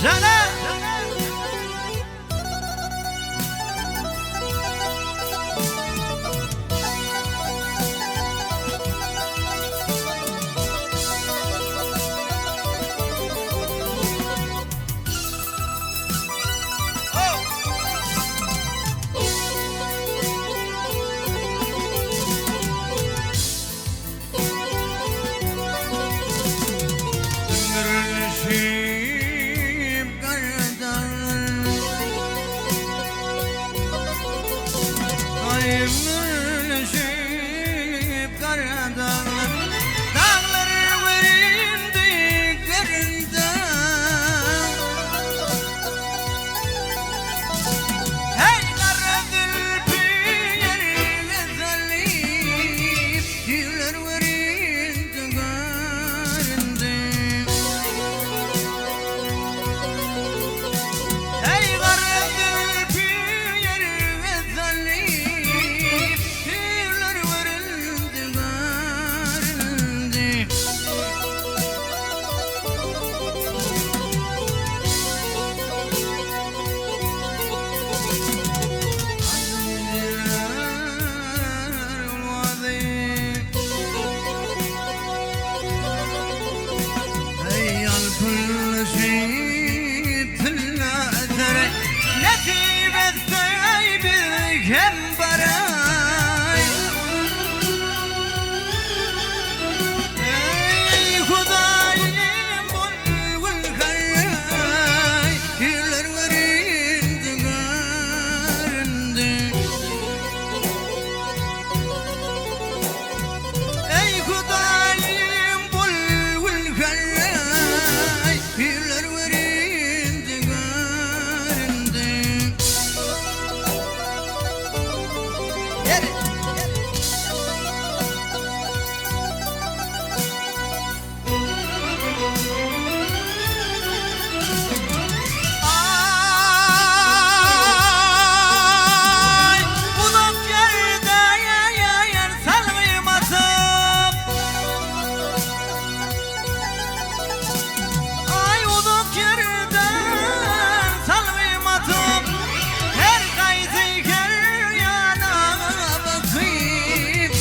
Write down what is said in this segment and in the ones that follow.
Jana! Dümrülüşip garadan Ay mürleşip garadan Daglar göründü göründü Hey gara zülpü ýerge salyp, Tüýler göründi, göründi. Hey gara zülpü ýerge salyp, Tüýler göründi, göründi. Nesip etse biz hem baray. Eý Hudaýym bolgul haý, Ýüzler göründi göründi. Eý Hudaýym bolgul haý, Ýüzler göründi göründi. Ýeri. Aý, uzak ýerde ýer salgym atyp. Aý, uzak ýerde salgym atyp, her haýsy her ýana bakyp.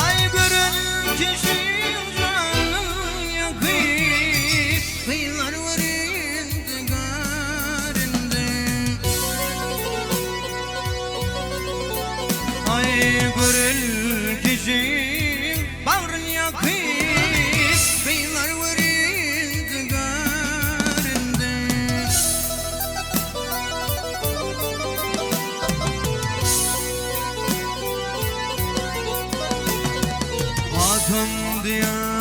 Aý gören kişiň janyn ýakyp, Gyzlar göründi, göründi. Aý gören kişiň bagryn ýakyp, Gyzlar göründi, göründi. Atam diýer.